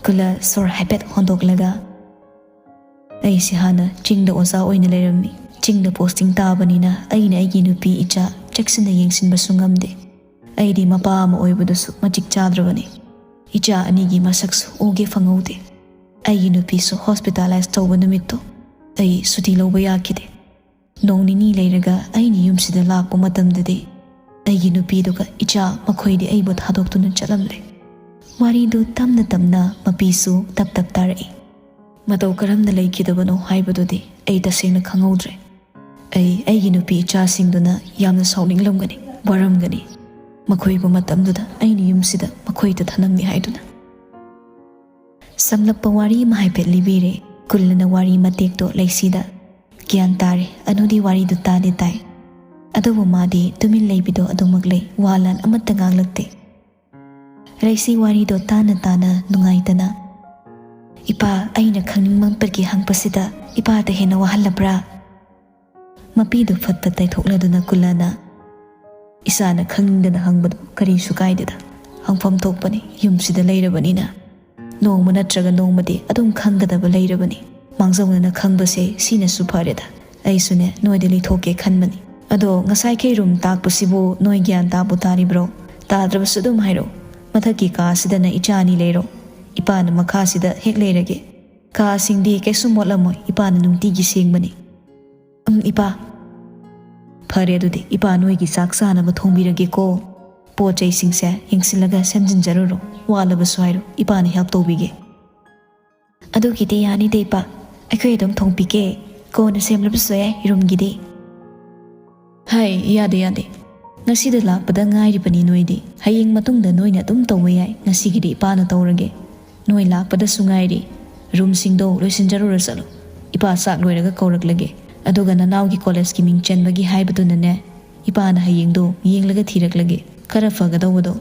ꯀꯨꯜꯂ ꯁꯣꯔ ꯍꯥꯏꯐꯦꯠ ꯍꯣꯟꯗꯣꯛꯂꯒ, "ꯑꯩꯁꯦ ꯍꯥꯟꯅ ꯆꯤꯡꯗ ꯑꯣꯖꯥ ꯑꯣꯏꯅ ꯂꯩꯔꯝꯃꯤ꯫ ꯆꯤꯡꯗ ꯄꯣꯁꯇꯤꯡ ꯇꯥꯕꯅꯤꯅ ꯑꯩꯅ ꯑꯩꯒꯤ ꯅꯨꯄꯤ ꯏꯆꯥ ꯆꯦꯛꯁꯤꯟꯅ ꯌꯦꯡꯁꯤꯟꯕꯁꯨ ꯉꯝꯗꯦ꯫ ꯑꯩꯗꯤ ꯃꯄꯥ ꯑꯃ ꯑꯣꯏꯕꯗꯁꯨ ꯃꯇꯤꯛ ꯆꯥꯗ꯭ꯔꯕꯅꯤ꯫ ꯏꯆꯥ ꯑꯅꯤꯒꯤ ꯃꯁꯛꯁꯨ ꯎꯒꯦ ꯐꯪꯍꯧꯗꯦ꯫ ꯑꯩꯒꯤ ꯅꯨꯄꯤꯁꯨ ꯍꯣꯁꯄꯤꯇꯥꯂꯥꯏꯁ ꯇꯧꯕ ꯅꯨꯃꯤꯠꯇꯣ ꯑꯩ ꯁꯨꯇꯤ ꯂꯧꯕ ꯌꯥꯈꯤꯗꯦ꯫ ꯅꯣꯡ ꯅꯤꯅꯤ ꯂꯩꯔꯒ ꯑꯩꯅ ꯌꯨꯝꯁꯤꯗ ꯂꯥꯛꯄ ꯃꯇꯝꯗꯗꯤ ꯑꯩꯒꯤ ꯅꯨꯄꯤꯗꯨꯒ ꯏꯆꯥ ꯃꯈꯣꯏꯗꯤ ꯑꯩꯕꯨ ꯊꯥꯗꯣꯛꯇꯨꯅ ꯆꯠꯂꯝꯂꯦ꯫" ꯋꯥꯔꯤꯗꯨ ꯇꯞꯅ ꯇꯞꯅ ꯃꯄꯤꯁꯨ ꯇꯞ ꯇꯞ ꯇꯥꯔꯛꯏ꯫ "ꯃꯇꯧ ꯀꯔꯝꯅ ꯂꯩꯈꯤꯗꯕꯅꯣ ꯍꯥꯏꯕꯗꯨꯗꯤ ꯑꯩ ꯇꯁꯦꯡꯅ ꯈꯪꯍꯧꯗ꯭ꯔꯦ꯫ ꯑꯩ ꯑꯩꯒꯤ ꯅꯨꯄꯤ ꯏꯆꯥꯁꯤꯡꯗꯨꯅ ꯌꯥꯝꯅ ꯁꯥꯎꯅꯤꯡꯂꯝꯒꯅꯤ, ꯋꯥꯔꯝꯒꯅꯤ꯫ ꯃꯈꯣꯏꯕꯨ ꯃꯇꯝꯗꯨꯗ ꯑꯩꯅ ꯌꯨꯝꯁꯤꯗ ꯃꯈꯣꯏꯗ ꯊꯅꯝꯃꯤ ꯍꯥꯏꯗꯨꯅ꯫" ꯁꯝꯂꯞꯄ ꯋꯥꯔꯤ ꯑꯃ ꯍꯥꯏꯐꯦꯠ ꯂꯤꯕꯤꯔꯦ꯫ ꯀꯨꯜꯂꯅ ꯋꯥꯔꯤ ꯃꯇꯦꯛꯇꯣ ꯂꯩꯁꯤꯗ꯫ "ꯒ꯭ꯌꯥꯟ ꯇꯥꯔꯦ, ꯑꯅꯨꯗꯤ ꯋꯥꯔꯤꯗꯨ ꯇꯥꯗꯤ ꯇꯥꯏ꯫ ꯑꯗꯨꯕꯨ ꯃꯥꯗꯤ ꯇꯨꯃꯤꯟ ꯂꯩꯕꯤꯗꯣ ꯑꯗꯨꯃꯛ ꯂꯩ, ꯋꯥ ꯂꯥꯟ ꯑꯃꯠꯇ ꯉꯥꯡꯂꯛꯇꯦ꯫" ꯂꯩꯁꯤ ꯋꯥꯔꯤꯗꯣ ꯇꯥꯅ ꯇꯥꯅ ꯅꯨꯡꯉꯥꯏꯇꯅ, "ꯏꯄꯥ, ꯑꯩꯅ ꯈꯪꯅꯤꯡꯃꯟꯕꯒꯤ ꯍꯪꯕꯁꯤꯗ ꯏꯄꯥꯗ ꯍꯦꯟꯅ ꯋꯥꯍꯜꯂꯕ꯭ꯔꯥ?" ꯃꯄꯤꯗꯨ ꯐꯠ ꯐꯠ ꯇꯩꯊꯣꯛꯂꯗꯨꯅ ꯀꯨꯜꯂꯅ, ꯏꯁꯥꯅ ꯈꯪꯅꯤꯡꯗꯅ ꯍꯪꯕꯗꯣ ꯀꯔꯤꯁꯨ ꯀꯥꯏꯗꯦꯗ꯫ ꯍꯪꯐꯝ ꯊꯣꯛꯄꯅꯤ, ꯌꯨꯝꯁꯤꯗ ꯂꯩꯔꯕꯅꯤꯅ꯫ ꯅꯣꯡꯃ ꯅꯠꯇ꯭ꯔꯒ ꯅꯣꯡꯃꯗꯤ ꯑꯗꯨꯝ ꯈꯪꯒꯗꯕ ꯂꯩꯔꯕꯅꯤ꯫ ꯃꯥꯡꯖꯧꯅꯅ ꯈꯪꯕꯁꯦ ꯁꯤꯅꯁꯨ ꯐꯔꯦꯗ꯫ ꯑꯩꯁꯨꯅꯦ ꯅꯣꯏꯗ ꯂꯩꯊꯣꯛꯀꯦ ꯈꯟꯕꯅꯤ꯫ ꯑꯗꯣ ꯉꯁꯥꯏꯈꯩ ꯔꯨꯝ ꯇꯥꯛꯄꯁꯤꯕꯨ ꯅꯣꯏ ꯒ꯭ꯌꯥꯟ ꯇꯥꯕꯨ ꯇꯥꯔꯤꯕ꯭ꯔꯣ? ꯇꯥꯗ꯭ꯔꯕꯁꯨ ꯑꯗꯨꯝ ꯍꯥꯏꯔꯛꯑꯣ꯫ ꯃꯊꯛꯀꯤ ꯀꯥꯁꯤꯗꯅ ꯏꯆꯥ ꯑꯅꯤ ꯂꯩꯔꯣ꯫ ꯏꯄꯥꯅ ꯃꯈꯥꯁꯤꯗ ꯍꯦꯛ ꯂꯩꯔꯒꯦ꯫ ꯀꯥꯁꯤꯡꯗꯤ ꯀꯩꯁꯨꯝ ꯃꯣꯠꯂꯝꯃꯣꯏ, ꯏꯄꯥꯅ ꯅꯨꯡꯇꯤꯒꯤ ꯁꯦꯡꯕꯅꯤ꯫ ꯎꯝ, ꯏꯄꯥ꯫ ꯐꯔꯦ ꯑꯗꯨꯗꯤ, ꯏꯄꯥ ꯅꯣꯏꯒꯤ ꯆꯥꯛ ꯆꯥꯅꯕ ꯊꯣꯡꯕꯤꯔꯒꯦꯀꯣ꯫ ꯄꯣꯠ ꯆꯩꯁꯤꯡꯁꯦ ꯌꯦꯡꯁꯤꯜꯂꯒ ꯁꯦꯝꯖꯤꯟꯖꯔꯨꯔꯣ, ꯋꯥꯠꯂꯕꯁꯨ ꯍꯥꯏꯔꯣ, ꯏꯄꯥꯅ ꯍꯦꯜꯞ ꯇꯧꯕꯤꯒꯦ꯫ ꯑꯗꯨꯒꯤꯗꯤ ꯌꯥꯅꯤꯗ ꯏꯄꯥ, ꯑꯩꯈꯣꯏ ꯑꯗꯨꯝ ꯊꯣꯡꯕꯤꯒꯦ, ꯀꯣꯟꯅ ꯁꯦꯝꯂꯕꯁꯨ ꯌꯥꯏ ꯔꯨꯝꯒꯤꯗꯤ꯫ ꯍꯥꯏ, ꯌꯥꯗꯦ ꯌꯥꯗꯦ, ꯉꯁꯤꯗ ꯂꯥꯛꯄꯗ ꯉꯥꯏꯔꯤꯕꯅꯤ ꯅꯣꯏꯗꯤ, ꯍꯌꯦꯡ ꯃꯇꯨꯡꯗ ꯅꯣꯏꯅ ꯑꯗꯨꯝ ꯇꯧꯕ ꯌꯥꯏ, ꯉꯁꯤꯒꯤꯗꯤ ꯏꯄꯥꯅ ꯇꯧꯔꯒꯦ꯫ ꯅꯣꯏ ꯂꯥꯛꯄꯗꯁꯨ ꯉꯥꯏꯔꯤ, ꯔꯨꯝꯁꯤꯡꯗꯣ ꯂꯣꯏꯁꯤꯟꯖꯔꯨꯔꯣ ꯆꯠꯂꯣ꯫ ꯏꯄꯥ ꯆꯥꯛ ꯂꯣꯏꯔꯒ ꯀꯧꯔꯛꯂꯒꯦ꯫ ꯑꯗꯨꯒ ꯅꯅꯥꯎꯒꯤ ꯀꯣꯂꯦꯖꯀꯤ ꯃꯤꯡ ꯆꯟꯕꯒꯤ ꯍꯥꯏꯕꯗꯨꯅꯅꯦ, ꯏꯄꯥꯅ ꯍꯌꯦꯡꯗꯣ ꯌꯦꯡꯂꯒ ꯊꯤꯔꯛꯂꯒꯦ, ꯈꯔ ꯐꯒꯗꯧꯕꯗꯣ꯫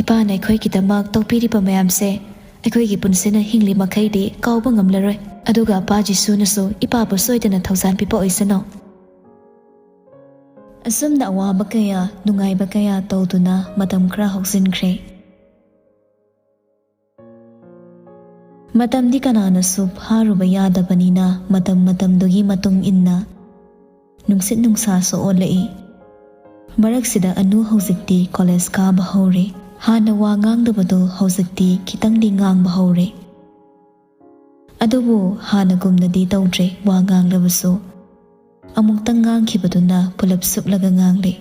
ꯏꯄꯥꯅ ꯑꯩꯈꯣꯏꯒꯤꯗꯃꯛ ꯇꯧꯕꯤꯔꯤꯕ ꯃꯌꯥꯝꯁꯦ ꯑꯩꯈꯣꯏꯒꯤ ꯄꯨꯟꯁꯤꯅ ꯍꯤꯡꯂꯤ ꯃꯈꯩꯗꯤ ꯀꯥꯎꯕ ꯉꯝꯂꯔꯣꯏ꯫ ꯑꯗꯨꯒ ꯑꯄꯥ ꯖꯤꯁꯨꯅꯁꯨ ꯏꯄꯥꯕꯨ ꯁꯣꯏꯗꯅ ꯊꯧꯖꯥꯟ ꯄꯤꯕ ꯑꯣꯏꯁꯅꯨ꯫ ꯑꯁꯨꯝꯅ ꯑꯋꯥꯕ ꯀꯌꯥ, ꯅꯨꯡꯉꯥꯏꯕ ꯀꯌꯥ ꯇꯧꯗꯨꯅ ꯃꯇꯝ ꯈꯔ ꯍꯧꯖꯤꯟꯈ꯭ꯔꯦ꯫ ꯃꯇꯝꯗꯤ ꯀꯅꯥꯅꯁꯨ ꯐꯥꯔꯨꯕ ꯌꯥꯗꯕꯅꯤꯅ, ꯃꯇꯝ ꯃꯇꯝꯗꯨꯒꯤ ꯃꯇꯨꯡ ꯏꯟꯅ ꯅꯨꯡꯁꯤꯠ ꯅꯨꯡꯁꯥꯁꯨ ꯑꯣꯜꯂꯛꯏ꯫ ꯃꯔꯛꯁꯤꯗ ꯑꯅꯨ ꯍꯧꯖꯤꯛꯇꯤ ꯀꯣꯂꯦꯖ ꯀꯥꯕ ꯍꯧꯔꯦ꯫ ꯍꯥꯟꯅ ꯋꯥ ꯉꯥꯡꯗꯕꯗꯣ ꯍꯧꯖꯤꯛꯇꯤ ꯈꯤꯇꯪꯗꯤ ꯉꯥꯡꯕ ꯍꯧꯔꯦ꯫ ꯑꯗꯨꯕꯨ ꯍꯥꯟꯅꯒꯨꯝꯅꯗꯤ ꯇꯧꯗ꯭ꯔꯦ, ꯋꯥ ꯉꯥꯡꯂꯕꯁꯨ꯫ ꯑꯃꯨꯛꯇꯪ ꯉꯥꯡꯈꯤꯕꯗꯨꯅ ꯄꯨꯂꯞ ꯁꯨꯞꯂꯒ ꯉꯥꯡꯂꯦ꯫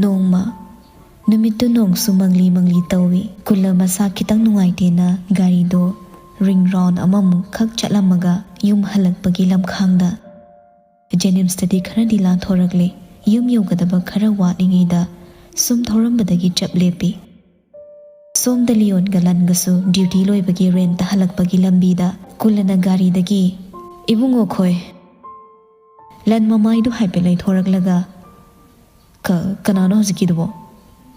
ꯅꯣꯡꯃ, ꯅꯨꯃꯤꯠꯇꯨ ꯅꯣꯡꯁꯨ ꯃꯪꯂꯤ ꯃꯪꯂꯤ ꯇꯧꯏ꯫ ꯀꯨꯜꯂ ꯃꯁꯥ ꯈꯤꯇꯪ ꯅꯨꯡꯉꯥꯏꯇꯦꯅ ꯒꯥꯔꯤꯗꯣ ring round ꯑꯃꯃꯨꯛ ꯈꯛ ꯆꯠꯂꯝꯃꯒ ꯌꯨꯝ ꯍꯜꯂꯛꯄꯒꯤ ꯂꯝꯈꯥꯡꯗ ꯖꯦꯅꯤꯝꯁꯇꯗꯤ ꯈꯔꯗꯤ ꯂꯥꯟꯊꯣꯔꯛꯂꯦ꯫ ꯌꯨꯝ ꯌꯧꯒꯗꯕ ꯈꯔ ꯋꯥꯠꯂꯤꯉꯩꯗ ꯁꯨꯝ ꯊꯧꯔꯝꯕꯗꯒꯤ ꯆꯞ ꯂꯦꯞꯄꯤ꯫ ꯁꯣꯝꯗ ꯂꯤꯌꯣꯟꯒ ꯂꯟꯒꯁꯨ ꯗ꯭ꯌꯨꯇꯤ ꯂꯣꯏꯕꯒꯤ ꯔꯦꯟꯇ ꯍꯜꯂꯛꯄꯒꯤ ꯂꯝꯕꯤꯗ ꯀꯨꯜꯂꯅ ꯒꯥꯔꯤꯗꯒꯤ, "ꯏꯕꯨꯡꯉꯣ ꯈꯣꯏ!" ꯂꯟ ꯃꯃꯥꯏꯗꯨ ꯍꯥꯏꯐꯦꯠ ꯂꯩꯊꯣꯔꯛꯂꯒ, "ꯀ-, ꯀꯅꯥꯅꯣ ꯍꯧꯖꯤꯛꯀꯤꯗꯨꯕꯣ?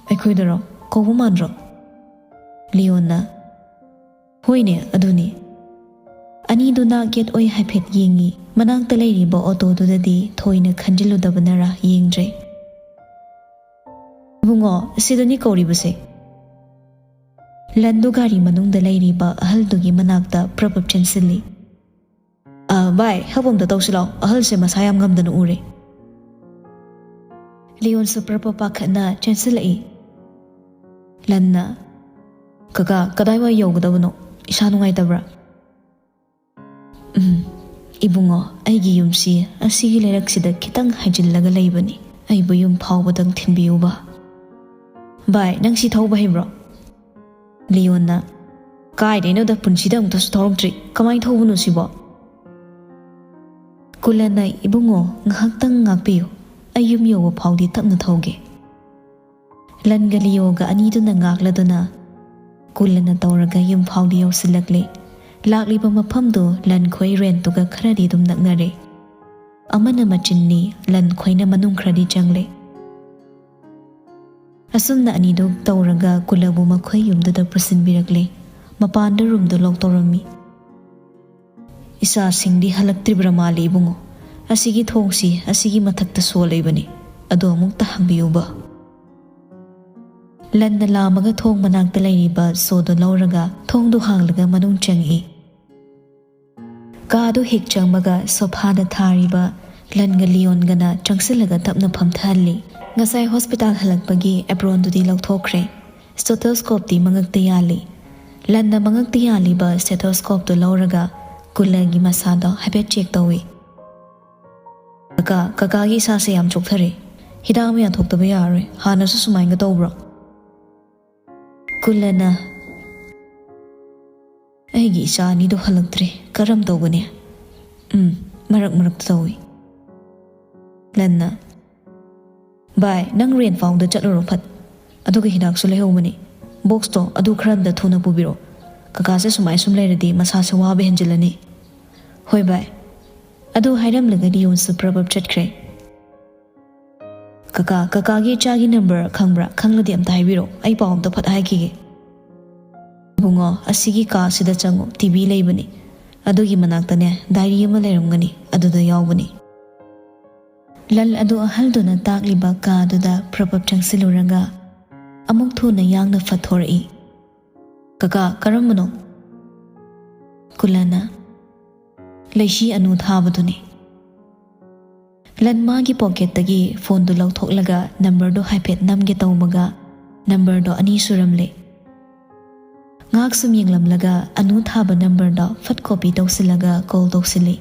ꯑꯩꯈꯣꯏꯗꯔꯣ? ꯀꯧꯕ ꯃꯥꯟꯗ꯭ꯔꯣ?" ꯂꯤꯌꯣꯟꯅ, "ꯍꯣꯏꯅꯦ, ꯑꯗꯨꯅꯤ꯫ ꯑꯅꯤꯗꯨꯅ ꯒꯦꯠ ꯑꯣꯏ ꯍꯥꯏꯐꯦꯠ ꯌꯦꯡꯉꯤ꯫ ꯃꯅꯥꯛꯇ ꯂꯩꯔꯤꯕ ꯑꯣꯇꯣꯗꯨꯗꯗꯤ ꯊꯣꯏꯅ ꯈꯟꯖꯤꯜꯂꯨꯗꯕꯅꯔꯥ ꯌꯦꯡꯗ꯭ꯔꯦ꯫ "ꯏꯕꯨꯡꯉꯣ, ꯁꯤꯗꯅꯤ ꯀꯧꯔꯤꯕꯁꯦ꯫" ꯂꯟꯗꯨ ꯒꯥꯔꯤ ꯃꯅꯨꯡꯗ ꯂꯩꯔꯤꯕ ꯑꯍꯜꯗꯨꯒꯤ ꯃꯅꯥꯛꯇ ꯄ꯭ꯔꯞ ꯄ꯭ꯔꯞ ꯆꯦꯟꯁꯤꯜꯂꯤ꯫ "ꯑ, ꯚꯥꯏ, help ꯑꯝꯇ ꯇꯧꯁꯤ ꯂꯥꯎ, ꯑꯍꯜꯁꯦ ꯃꯁꯥ ꯌꯥꯝ ꯉꯝꯗꯅ ꯎꯔꯦ꯫" ꯂꯤꯌꯣꯟꯁꯨ ꯄ꯭ꯔꯞ ꯄ꯭ꯔꯞ ꯄꯥꯈꯠꯅ ꯆꯦꯟꯁꯤꯜꯂꯛꯏ꯫ ꯂꯟꯅ, "ꯀꯀꯥ, ꯀꯗꯥꯏꯋꯥꯏ ꯌꯧꯒꯗꯕꯅꯣ? ꯏꯁꯥ ꯅꯨꯡꯉꯥꯏꯇꯕ꯭ꯔꯥ?" "ꯎꯝ, ꯏꯕꯨꯡꯉꯣ, ꯑꯩꯒꯤ ꯌꯨꯝꯁꯤ ꯑꯁꯤꯒꯤ ꯂꯩꯔꯛꯁꯤꯗ ꯈꯤꯇꯪ ꯍꯥꯏꯖꯤꯜꯂꯒ ꯂꯩꯕꯅꯤ꯫ ꯑꯩꯕꯨ ꯌꯨꯝ ꯐꯥꯎꯕꯗꯪ ꯊꯤꯟꯕꯤꯌꯨꯕ꯫" "ꯚꯥꯏ, ꯅꯪ ꯁꯤ ꯊꯧꯕ ꯍꯩꯕ꯭ꯔꯣ?" ꯂꯤꯌꯣꯟꯅ, "ꯀꯥꯏꯗꯩꯅꯣꯗ, ꯄꯨꯟꯁꯤꯗ ꯑꯃꯨꯛꯇꯁꯨ ꯊꯧꯔꯛꯇ꯭ꯔꯤ꯫ ꯀꯃꯥꯏꯅ ꯊꯧꯕꯅꯣ ꯁꯤꯕꯣ?" ꯀꯨꯂꯅ, "ꯏꯕꯨꯡꯉꯣ, ꯉꯥꯏꯍꯥꯛꯇꯪ ꯉꯥꯛꯄꯤꯌꯨ꯫ ꯑꯩ ꯌꯨꯝ ꯌꯧꯕ ꯐꯥꯎꯗꯤ ꯇꯞꯅ ꯊꯧꯒꯦ꯫" ꯂꯟꯒ ꯂꯤꯌꯣꯒ ꯑꯅꯤꯗꯨꯅ ꯉꯥꯛꯂꯗꯨꯅ ꯀꯨꯂꯅ ꯇꯧꯔꯒ ꯌꯨꯝ ꯐꯥꯎꯗꯤ ꯌꯧꯁꯤꯜꯂꯛꯂꯦ꯫ ꯂꯥꯛꯂꯤꯕ ꯃꯐꯝꯗꯨ ꯂꯟꯈꯣꯏ ꯔꯦꯟꯠꯇꯨꯒ ꯈꯔꯗꯤ ꯑꯗꯨꯝ ꯅꯛꯅꯔꯦ꯫ ꯑꯃꯅ ꯃꯆꯤꯟꯅꯤ, ꯂꯟꯈꯣꯏꯅ ꯃꯅꯨꯡ ꯈꯔꯗꯤ ꯆꯪꯂꯦ꯫ ꯑꯁꯨꯝꯅ ꯑꯅꯤꯗꯨ ꯇꯧꯔꯒ ꯀꯨꯂꯕꯨ ꯃꯈꯣꯏ ꯌꯨꯝꯗꯨꯗ ꯄꯨꯁꯤꯟꯕꯤꯔꯛꯂꯦ꯫ ꯃꯄꯥꯟꯗ ꯔꯨꯝꯗꯨ ꯂꯣꯛ ꯇꯧꯔꯝꯃꯤ꯫ "ꯏꯆꯥꯁꯤꯡꯗꯤ ꯍꯜꯂꯛꯇ꯭ꯔꯤꯕ꯭ꯔꯥ ꯃꯥꯜꯂꯤ, ꯏꯕꯨꯡꯉꯣ꯫ ꯑꯁꯤꯒꯤ ꯊꯣꯡꯁꯤ ꯑꯁꯤꯒꯤ ꯃꯊꯛꯇ ꯁꯣ ꯂꯩꯕꯅꯤ, ꯑꯗꯨ ꯑꯃꯨꯛꯇ ꯍꯥꯡꯕꯤꯌꯨꯕ꯫" ꯂꯟꯅ ꯂꯥꯝꯃꯒ ꯊꯣꯡ ꯃꯅꯥꯛꯇ ꯂꯩꯔꯤꯕ ꯁꯣꯗꯨ ꯂꯧꯔꯒ ꯊꯣꯡꯗꯨ ꯍꯥꯡꯂꯒ ꯃꯅꯨꯡ ꯆꯪꯉꯛꯏ꯫ ꯀꯥꯗꯨ ꯍꯦꯛ ꯆꯪꯕꯒ ꯁꯣꯐꯥꯗ ꯊꯥꯔꯤꯕ ꯂꯟꯒ ꯂꯤꯌꯣꯟꯒꯅ ꯆꯪꯁꯤꯜꯂꯒ ꯇꯞꯅ ꯐꯝꯊꯍꯜꯂꯤ꯫ ꯉꯁꯥꯏ ꯍꯣꯁꯄꯤꯇꯥꯜ ꯍꯜꯂꯛꯄꯒꯤ ꯑꯦꯄ꯭ꯔꯣꯟꯗꯨꯗꯤ ꯂꯧꯊꯣꯛꯈ꯭ꯔꯦ꯫ ꯁ꯭ꯇꯦꯊꯣꯁꯀꯣꯞꯇꯤ ꯃꯉꯛꯇ ꯌꯥꯜꯂꯤ꯫ ꯂꯟꯅ ꯃꯉꯛꯇ ꯌꯥꯜꯂꯤꯕ ꯁ꯭ꯇꯦꯊꯣꯁꯀꯣꯞꯇꯨ ꯂꯧꯔꯒ ꯀꯨꯂꯒꯤ ꯃꯁꯥꯗꯣ ꯍꯥꯏꯐꯦꯠ ꯆꯦꯛ ꯇꯧꯏ꯫ "ꯀꯀꯥ, ꯀꯀꯥꯒꯤ ꯏꯁꯥꯁꯦ ꯌꯥꯝ ꯆꯣꯛꯊꯔꯦ꯫ ꯍꯤꯗꯥꯛ ꯑꯃ ꯌꯥꯟꯊꯣꯛꯇꯕ ꯌꯥꯔꯔꯣꯏ꯫ ꯍꯥꯟꯅꯁꯨ ꯁꯨꯃꯥꯏꯅ ꯇꯧꯕ꯭ꯔꯣ?" ꯀꯨꯂꯅ, "ꯑꯩꯒꯤ ꯏꯆꯥ ꯑꯅꯤꯗꯣ ꯍꯜꯂꯛꯇ꯭ꯔꯤ꯫ ꯀꯔꯝ ꯇꯧꯒꯅꯤ?" "ꯎꯝ, ꯃꯔꯛ ꯃꯔꯛꯇ ꯇꯧꯏ꯫" ꯂꯟꯅ, "ꯚꯥꯏ, ꯅꯪ ꯔꯦꯟ ꯐꯥꯎꯗ ꯆꯠꯂꯨꯔꯣ ꯐꯠ꯫ ꯑꯗꯨꯒ ꯍꯤꯗꯥꯛꯁꯨ ꯂꯩꯍꯧꯕꯅꯤ꯫ ꯕꯣꯛꯁꯇꯣ ꯑꯗꯨ ꯈꯔ ꯑꯝꯇ ꯊꯨꯅ ꯄꯨꯕꯤꯔꯣ꯫ ꯀꯀꯥꯁꯦ ꯁꯨꯃꯥꯏ ꯁꯨꯝ ꯂꯩꯔꯗꯤ ꯃꯁꯥꯁꯦ ꯋꯥꯕ ꯍꯦꯟꯖꯤꯜꯂꯅꯤ꯫" "ꯍꯣꯏ ꯚꯥꯏ꯫" ꯑꯗꯨ ꯍꯥꯏꯔꯝꯂꯒ ꯂꯤꯌꯣꯟꯁꯨ ꯄ꯭ꯔꯞ ꯄ꯭ꯔꯞ ꯆꯠꯈ꯭ꯔꯦ꯫ "ꯀꯀꯥ, ꯀꯀꯥꯒꯤ ꯏꯆꯥꯒꯤ ꯅꯝꯕꯔ ꯈꯪꯕ꯭ꯔꯥ? ꯈꯪꯂꯗꯤ ꯑꯝꯇ ꯍꯥꯏꯕꯤꯔꯛꯑꯣ, ꯑꯩ ꯄꯥꯎ ꯑꯝꯇ ꯐꯠ ꯍꯥꯏꯈꯤꯒꯦ꯫" "ꯏꯕꯨꯡꯉꯣ, ꯑꯁꯤꯒꯤ ꯀꯥꯁꯤꯗ ꯆꯪꯉꯣ, ꯇꯤ ꯚꯤ ꯂꯩꯕꯅꯤ꯫ ꯑꯗꯨꯒꯤ ꯃꯅꯥꯛꯇꯅꯦ ꯗꯥꯏꯔꯤ ꯑꯃ ꯂꯩꯔꯝꯒꯅꯤ, ꯑꯗꯨꯗ ꯌꯥꯎꯕꯅꯤ꯫ ꯂꯟ ꯑꯗꯨ ꯑꯍꯜꯗꯨꯅ ꯇꯥꯛꯂꯤꯕ ꯀꯥꯗꯨꯗ ꯄ꯭ꯔꯞ ꯄ꯭ꯔꯞ ꯆꯪꯁꯤꯜꯂꯨꯔꯒ ꯑꯃꯨꯛ ꯊꯨꯅ ꯌꯥꯡꯅ ꯐꯠꯊꯣꯔꯛꯏ꯫ "ꯀꯀꯥ, ꯀꯔꯝꯕꯅꯣ?" ꯀꯨꯜꯂꯅ, "ꯂꯩꯁꯤ ꯑꯅꯨ ꯊꯥꯕꯗꯨꯅꯤ꯫" ꯂꯟ ꯃꯥꯒꯤ ꯄꯣꯀꯦꯠꯇꯒꯤ ꯐꯣꯟꯗꯨ ꯂꯧꯊꯣꯛꯂꯒ ꯅꯝꯕꯔꯗꯨ ꯍꯥꯏꯐꯦꯠ ꯅꯝꯒꯦ ꯇꯧꯕꯒ, ꯅꯝꯕꯔꯗꯣ ꯑꯅꯤ ꯁꯨꯔꯝꯂꯦ꯫ ꯉꯥꯏꯍꯥꯛ ꯁꯨꯝ ꯌꯦꯡꯂꯝꯂꯒ ꯑꯅꯨ ꯊꯥꯕ ꯅꯝꯕꯔꯗꯣ ꯐꯠ ꯀꯣꯄꯤ ꯇꯧꯁꯤꯜꯂꯒ ꯀꯣꯜ ꯇꯧꯁꯤꯜꯂꯤ꯫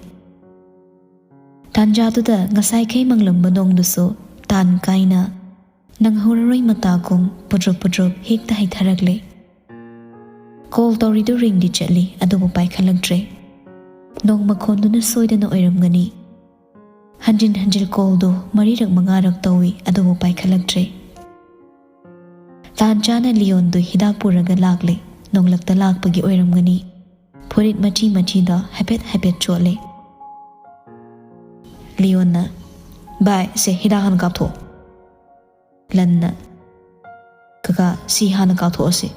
ꯇꯥꯟꯖꯥꯗꯨꯗ ꯉꯁꯥꯏꯈꯩ ꯃꯪꯂꯝꯕ ꯅꯣꯡꯗꯨꯁꯨ ꯇꯥꯟ ꯀꯥꯏꯅ ꯅꯪꯍꯧꯔꯔꯣꯏ ꯃꯇꯥꯒꯨꯝ ꯄꯨꯗ꯭ꯔꯨꯞ ꯄꯨꯗ꯭ꯔꯨꯞ ꯍꯦꯛꯇ ꯍꯩꯊꯔꯛꯂꯦ꯫ ꯀꯣꯜ ꯇꯧꯔꯤꯗꯨ ꯔꯤꯡꯗꯤ ꯆꯠꯂꯤ, ꯑꯗꯨꯕꯨ ꯄꯥꯏꯈꯠꯂꯛꯇ꯭ꯔꯦ꯫ ꯅꯣꯡ ꯃꯈꯣꯟꯗꯨꯅ ꯁꯣꯏꯗꯅ ꯑꯣꯏꯔꯝꯒꯅꯤ꯫ ꯍꯟꯖꯤꯟ ꯍꯟꯖꯤꯟ ꯀꯣꯜꯗꯨ ꯃꯔꯤꯔꯛ ꯃꯉꯥꯔꯛ ꯇꯧꯏ, ꯑꯗꯨꯕꯨ ꯄꯥꯏꯈꯠꯂꯛꯇ꯭ꯔꯦ꯫ ꯇꯥꯟ ꯆꯥꯅ ꯂꯤꯌꯣꯟꯗꯨ ꯍꯤꯗꯥꯛ ꯄꯨꯔꯒ ꯂꯥꯛꯂꯦ꯫ ꯅꯣꯡꯂꯛꯇ ꯂꯥꯛꯄꯒꯤ ꯑꯣꯏꯔꯝꯒꯅꯤ꯫ ꯐꯨꯔꯤꯠ ꯃꯆꯤ ꯃꯆꯤꯗꯣ ꯍꯥꯏꯐꯦꯠ ꯍꯥꯏꯐꯦꯠ ꯆꯣꯠꯂꯦ꯫ ꯂꯤꯌꯣꯟꯅ, "ꯚꯥꯏ, ꯁꯦ ꯍꯤꯗꯥꯛ ꯍꯥꯟꯅ ꯀꯥꯞꯊꯣꯛꯑꯣ꯫" ꯂꯟꯅ, "ꯀꯀꯥ, ꯁꯤ ꯍꯥꯟꯅ ꯀꯥꯞꯊꯣꯛꯑꯁꯤ꯫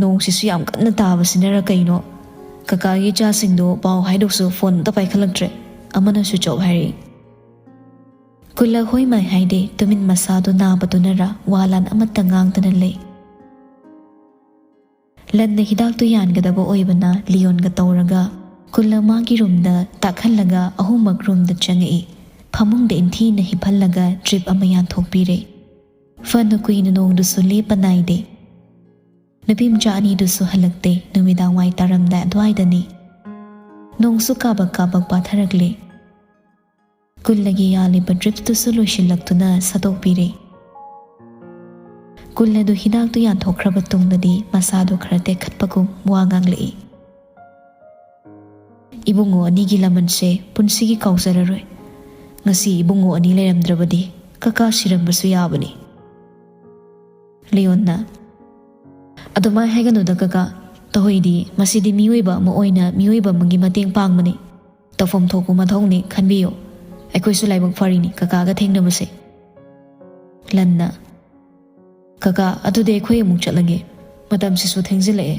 ꯅꯣꯡꯁꯤꯁꯨ ꯌꯥꯝ ꯀꯟꯅ ꯇꯥꯕꯁꯤꯅꯔ ꯀꯩꯅꯣ, ꯀꯀꯥꯒꯤ ꯏꯆꯥꯁꯤꯡꯗꯣ ꯄꯥꯎ ꯍꯥꯏꯗꯣꯛꯁꯨ ꯐꯣꯟ ꯑꯝꯇ ꯄꯥꯏꯈꯠꯂꯛꯇ꯭ꯔꯦ꯫ ꯑꯃꯅ ꯁ꯭ꯋꯤꯆ ꯑꯣꯐ ꯍꯥꯏꯔꯛꯏ꯫" ꯀꯨꯜꯂ ꯍꯣꯏ ꯃꯥꯏ ꯍꯥꯏꯗꯦ, ꯇꯨꯃꯤꯟ ꯃꯁꯥꯗꯨ ꯅꯥꯕꯗꯨꯅꯔ ꯋꯥ ꯂꯥꯟ ꯑꯃꯠꯇ ꯉꯥꯡꯗꯅ ꯂꯩ꯫ ꯂꯟꯅ ꯍꯤꯗꯥꯛꯇꯨ ꯌꯥꯟꯒꯗꯕ ꯑꯣꯏꯕꯅ ꯂꯤꯌꯣꯟꯒ ꯇꯧꯔꯒ ꯀꯨꯜꯂ ꯃꯥꯒꯤ ꯔꯨꯝꯗ ꯇꯥꯛꯍꯜꯂꯒ ꯑꯍꯨꯝꯃꯛ ꯔꯨꯝꯗ ꯆꯪꯉꯛꯏ꯫ ꯐꯃꯨꯡꯗ ꯏꯟꯊꯤꯅ ꯍꯤꯞꯍꯜꯂꯒ ꯗ꯭ꯔꯤꯞ ꯑꯃ ꯌꯥꯟꯊꯣꯛꯄꯤꯔꯦ꯫ ꯐꯅ ꯀꯨꯏꯅ ꯅꯣꯡꯗꯨꯁꯨ ꯂꯦꯞꯄ ꯅꯥꯏꯗꯦ꯫ ꯅꯨꯄꯤ ꯃꯆꯥ ꯑꯅꯤꯗꯨꯁꯨ ꯍꯜꯂꯛꯇꯦ꯫ ꯅꯨꯃꯤꯗꯥꯡ ꯋꯥꯏ ꯇꯥꯔꯝꯗꯥꯏ ꯑꯗꯨꯋꯥꯏꯗꯅꯤ꯫ ꯅꯣꯡꯁꯨ ꯀꯥꯕꯛ ꯀꯥꯕꯛ ꯄꯥꯊꯔꯛꯂꯦ꯫ ꯀꯨꯜꯂꯒꯤ ꯌꯥꯜꯂꯤꯕ ꯗ꯭ꯔꯤꯞꯇꯨꯁꯨ ꯂꯣꯏꯁꯤꯜꯂꯛꯇꯨꯅ ꯁꯠꯇꯣꯛꯄꯤꯔꯦ꯫ ꯀꯨꯜꯂꯗꯨ ꯍꯤꯗꯥꯛꯇꯨ ꯌꯥꯟꯊꯣꯛꯈ꯭ꯔꯕ ꯇꯨꯡꯗꯗꯤ ꯃꯁꯥꯗꯨ ꯈꯔ ꯇꯦꯛꯈꯠꯄꯒꯨꯝ ꯋꯥ ꯉꯥꯡꯂꯛꯏ꯫ "ꯏꯕꯨꯡꯉꯣ ꯑꯅꯤꯒꯤ ꯂꯃꯟꯁꯦ ꯄꯨꯟꯁꯤꯒꯤ ꯀꯥꯎꯖꯔꯔꯣꯏ꯫ ꯉꯁꯤ ꯏꯕꯨꯡꯉꯣ ꯑꯅꯤ ꯂꯩꯔꯝꯗ꯭ꯔꯕꯗꯤ ꯀꯀꯥ ꯁꯤꯔꯝꯕꯁꯨ ꯌꯥꯕꯅꯤ꯫" ꯂꯤꯌꯣꯟꯅ, "ꯑꯗꯨꯃꯥꯏ ꯍꯥꯏꯒꯅꯨꯗ ꯀꯀꯥ, ꯇꯧꯍꯩꯗꯤ꯫ ꯃꯁꯤꯗꯤ ꯃꯤꯑꯣꯏꯕ ꯑꯃ ꯑꯣꯏꯅ ꯃꯤꯑꯣꯏꯕ ꯑꯃꯒꯤ ꯃꯇꯦꯡ ꯄꯥꯡꯕꯅꯤ꯫ ꯇꯧꯐꯝ ꯊꯣꯛꯄ ꯃꯊꯧꯅꯤ, ꯈꯟꯕꯤꯌꯨ꯫ ꯑꯩꯈꯣꯏꯁꯨ ꯂꯥꯏꯕꯛ ꯐꯔꯤꯅꯤ ꯀꯀꯥꯒ ꯊꯦꯡꯅꯕꯁꯦ꯫" ꯂꯟꯅ, "ꯀꯀꯥ, ꯑꯗꯨꯗꯤ ꯑꯩꯈꯣꯏ ꯑꯃꯨꯛ ꯆꯠꯂꯒꯦ꯫ ꯃꯇꯝꯁꯤꯁꯨ ꯊꯦꯡꯖꯤꯜꯂꯛꯑꯦ꯫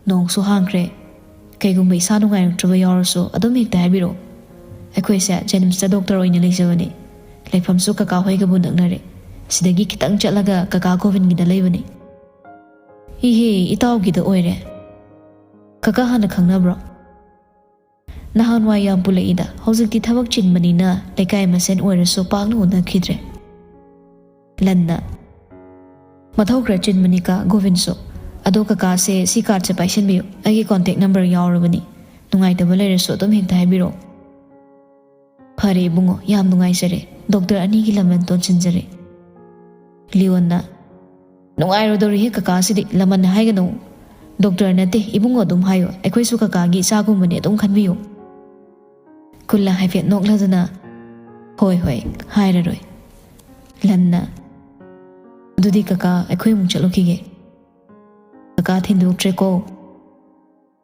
ꯅꯣꯡꯁꯨ ꯍꯥꯡꯈ꯭ꯔꯦ꯫ ꯀꯩꯒꯨꯝꯕ ꯏꯁꯥ ꯅꯨꯡꯉꯥꯏꯔꯛꯇ꯭ꯔꯕ ꯌꯥꯎꯔꯁꯨ ꯑꯗꯨꯝ ꯍꯦꯛꯇ ꯍꯥꯏꯕꯤꯔꯛꯑꯣ꯫ ꯑꯩꯈꯣꯏꯁꯦ JNIMSꯇ ꯗꯣꯛꯇꯔ ꯑꯣꯏꯅ ꯂꯩꯖꯕꯅꯦ꯫ ꯂꯩꯐꯝꯁꯨ ꯀꯀꯥ ꯍꯣꯏꯒꯕꯨ ꯅꯛꯅꯔꯦ꯫ ꯁꯤꯗꯒꯤ ꯈꯤꯇꯪ ꯆꯠꯂꯒ ꯀꯀꯥ ꯒꯣꯕꯤꯟꯒꯤꯗ ꯂꯩꯕꯅꯦ꯫ ꯏꯍꯦ, ꯏꯇꯥꯎꯒꯤꯗ ꯑꯣꯏꯔꯦ꯫ ꯀꯀꯥ ꯍꯥꯟꯅ ꯈꯪꯅꯕ꯭ꯔꯣ? ꯅꯍꯥꯟꯋꯥꯏ ꯌꯥꯝ ꯄꯨꯜꯂꯛꯏꯗ, ꯍꯧꯖꯤꯛꯇꯤ ꯊꯕꯛ ꯆꯤꯟꯕꯅꯤꯅ ꯂꯩꯀꯥꯏ ꯃꯁꯦꯟ ꯑꯣꯏꯔꯁꯨ ꯄꯥꯛꯅ ꯎꯅꯈꯤꯗ꯭ꯔꯦ꯫ ꯂꯟꯅ, ꯃꯊꯧ ꯈꯔ ꯆꯤꯟꯕꯅꯤꯀ ꯒꯣꯕꯤꯟꯁꯨ꯫ ꯑꯗꯣ ꯀꯀꯥꯁꯦ ꯁꯤ cardꯁꯦ ꯄꯥꯏꯁꯤꯟꯕꯤꯌꯨ, ꯑꯩꯒꯤ contact number ꯌꯥꯎꯔꯕꯅꯤ꯫ ꯅꯨꯡꯉꯥꯏꯇꯕ ꯂꯩꯔꯁꯨ ꯑꯗꯨꯝ ꯍꯦꯛꯇ ꯍꯥꯏꯕꯤꯔꯛꯑꯣ꯫ ꯐꯔꯦ ꯏꯕꯨꯡꯉꯣ, ꯌꯥꯝ ꯅꯨꯡꯉꯥꯏꯖꯔꯦ꯫ ꯗꯣꯛꯇꯔ ꯑꯅꯤꯒꯤ ꯂꯃꯟ ꯇꯣꯟꯁꯤꯟꯖꯔꯦ꯫ ꯂꯤꯌꯣꯟꯅ, ꯅꯨꯡꯉꯥꯏꯔꯣꯏꯗꯧꯔꯤꯍꯦ ꯀꯀꯥꯁꯤꯗꯤ, ꯂꯃꯟ ꯍꯥꯏꯒꯅꯨ꯫ ꯗꯣꯛꯇꯔ ꯅꯠꯇꯦ, ꯏꯕꯨꯡꯉꯣ ꯑꯗꯨꯝ ꯍꯥꯏꯌꯨ, ꯑꯩꯈꯣꯏꯁꯨ ꯀꯀꯥꯒꯤ ꯏꯆꯥꯒꯨꯝꯕꯅꯦ, ꯑꯗꯨꯝ ꯈꯟꯕꯤꯌꯨ꯫ ꯀꯨꯜꯂ ꯍꯥꯏꯐꯦꯠ ꯅꯣꯛꯂꯗꯨꯅ, ꯍꯣꯏ ꯍꯣꯏ, ꯍꯥꯏꯔꯔꯣꯏ꯫ ꯂꯟꯅ, ꯑꯗꯨꯗꯤ ꯀꯀꯥ, ꯑꯩꯈꯣꯏ ꯑꯃꯨꯛ ꯆꯠꯂꯨꯈꯤꯒꯦ꯫ ꯀꯀꯥ ꯊꯤꯟꯗꯣꯛꯇ꯭ꯔꯦꯀꯣ꯫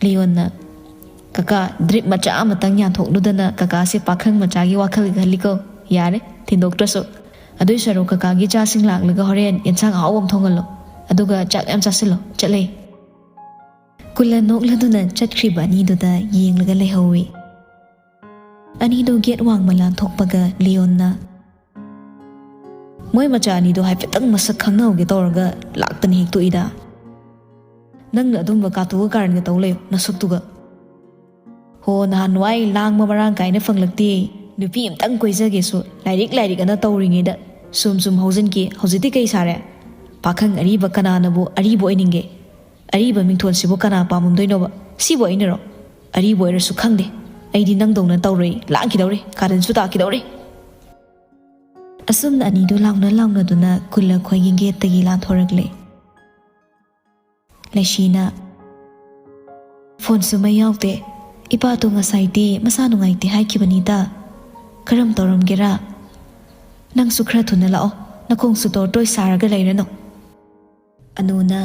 ꯂꯤꯌꯣꯟꯅ, ꯀꯀꯥ, drip ꯃꯆꯥ ꯑꯃꯇꯪ ꯌꯥꯟꯊꯣꯛꯂꯨꯗꯅ ꯀꯀꯥꯁꯦ ꯄꯥꯈꯪ ꯃꯆꯥꯒꯤ ꯋꯥꯈꯜꯒ ꯈꯜꯂꯤꯀꯣ꯫ ꯌꯥꯔꯦ, ꯊꯤꯟꯗꯣꯛꯇ꯭ꯔꯁꯨ꯫ ꯑꯗꯨꯏ ꯁꯔꯨꯛ ꯀꯀꯥꯒꯤ ꯆꯥꯁꯤꯡ ꯂꯥꯛꯂꯒ ꯍꯣꯔꯦꯟ ꯌꯦꯟꯁꯥꯡ ꯑꯍꯥꯎꯕ ꯑꯃ ꯊꯣꯡꯍꯜꯂꯣ꯫ ꯑꯗꯨꯒ ꯆꯥꯛ ꯌꯥꯝ ꯆꯥꯁꯤꯜꯂꯣ꯫ ꯆꯠꯂꯦ꯫ ꯀꯨꯜꯂ ꯅꯣꯛꯂꯗꯨꯅ ꯆꯠꯈ꯭ꯔꯤꯕ ꯑꯅꯤꯗꯨꯗ ꯌꯦꯡꯂꯒ ꯂꯩꯍꯧꯏ꯫ ꯑꯅꯤꯗꯨ gate ꯋꯥꯡꯃ ꯂꯥꯟꯊꯣꯛꯄꯒ ꯂꯤꯌꯣꯟꯅ, ꯃꯣꯏ ꯃꯆꯥ ꯑꯅꯤꯗꯣ ꯍꯥꯏꯐꯦꯠꯇꯪ ꯃꯁꯛ ꯈꯪꯅꯍꯧꯒꯦ ꯇꯧꯔꯒ ꯂꯥꯛꯇꯅ ꯍꯦꯛ ꯇꯣꯛꯏꯗ꯫ ꯅꯪꯅ ꯑꯗꯨꯝꯕ ꯀꯥꯇꯨꯒ ꯀꯥꯔꯟꯒ ꯇꯧ ꯂꯩꯌꯨ ꯅꯁꯛꯇꯨꯒ꯫ ꯍꯣ, ꯅꯍꯥꯟꯋꯥꯏ ꯂꯥꯡꯕ ꯃꯔꯥꯡ ꯀꯥꯏꯅ ꯐꯪꯂꯛꯇꯦ꯫ ꯅꯨꯄꯤ ꯑꯝꯇꯪ ꯀꯣꯏꯖꯒꯦꯁꯨ ꯂꯥꯏꯔꯤꯛ ꯂꯥꯏꯔꯤꯛ ꯑꯅ ꯇꯧꯔꯤꯉꯩꯗ ꯁꯨꯝ ꯁꯨꯝ ꯍꯧꯖꯤꯟꯈꯤ꯫ ꯍꯧꯖꯤꯛꯇꯤ ꯀꯩ ꯁꯥꯔꯦ? ꯄꯥꯈꯪ ꯑꯔꯤꯕ ꯀꯅꯥꯅꯕꯨ ꯑꯔꯤꯕ ꯑꯣꯏꯅꯤꯡꯒꯦ? ꯑꯔꯤꯕ ꯃꯤꯡꯊꯣꯜꯁꯤꯕꯨ ꯀꯅꯥ ꯄꯥꯝꯃꯝꯗꯣꯏꯅꯣꯕ? ꯁꯤꯕꯨ ꯑꯩꯅꯔꯣ? ꯑꯔꯤꯕ ꯑꯣꯏꯔꯁꯨ ꯈꯪꯗꯦ꯫ ꯑꯩꯗꯤ ꯅꯪꯗꯧꯅ ꯇꯧꯔꯣꯏ, ꯂꯥꯡꯈꯤꯗꯧꯔꯦ, ꯀꯥꯔꯟꯁꯨ ꯇꯥꯈꯤꯗꯧꯔꯦ꯫ ꯑꯁꯨꯝꯅ ꯑꯅꯤꯗꯨ ꯂꯥꯎꯅ ꯂꯥꯎꯅꯗꯨꯅ ꯀꯨꯜꯂ ꯈꯣꯏꯒꯤ gateꯇꯒꯤ ꯂꯥꯟꯊꯣꯔꯛꯂꯦ꯫ ꯂꯩꯁꯤꯅ, ꯐꯣꯟꯁꯨ ꯃꯩ ꯌꯥꯎꯗꯦ꯫ ꯏꯄꯥꯗꯣ ꯉꯁꯥꯏꯗꯤ ꯃꯁꯥ ꯅꯨꯡꯉꯥꯏꯇꯦ ꯍꯥꯏꯈꯤꯕꯅꯤꯗ꯫ ꯀꯔꯝ ꯇꯧꯔꯝꯒꯦꯔꯥ? ꯅꯪꯁꯨ ꯈꯔ ꯊꯨꯅ ꯂꯥꯛꯑꯣ, ꯅꯈꯣꯡꯁꯨ ꯇꯣꯔꯇꯣꯏ ꯁꯥꯔꯒ ꯂꯩꯔꯅꯨ꯫ ꯑꯅꯨꯅ,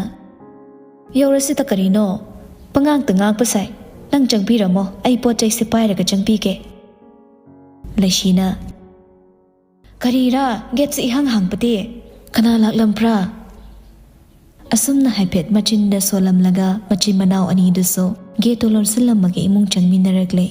ꯌꯧꯔꯁꯤꯗ ꯀꯔꯤꯅꯣ? ꯄꯉꯥꯡꯇ ꯉꯥꯡꯕ ꯁꯥꯏ꯫ ꯅꯪ ꯆꯪꯕꯤꯔꯝꯃꯣ, ꯑꯩ ꯄꯣꯠ ꯆꯩꯁꯦ ꯄꯥꯏꯔꯒ ꯆꯪꯕꯤꯒꯦ꯫ ꯂꯩꯁꯤꯅ, ꯀꯔꯤꯔꯥ, gateꯁꯦ ꯏꯍꯥꯡ ꯍꯥꯡꯕꯗꯤ? ꯀꯅꯥ ꯂꯥꯛꯂꯝꯕ꯭ꯔꯥ? ꯑꯁꯨꯝꯅ ꯍꯥꯏꯐꯦꯠ ꯃꯆꯤꯟꯗ ꯁꯣꯜꯂꯝꯂꯒ ꯃꯆꯤꯟ ꯃꯅꯥꯎ ꯑꯅꯤꯗꯨꯁꯨ ꯒꯦꯠꯇꯨ ꯂꯣꯟꯁꯤꯜꯂꯝꯃꯒ ꯏꯃꯨꯡ ꯆꯪꯃꯤꯟꯅꯔꯛꯂꯦ꯫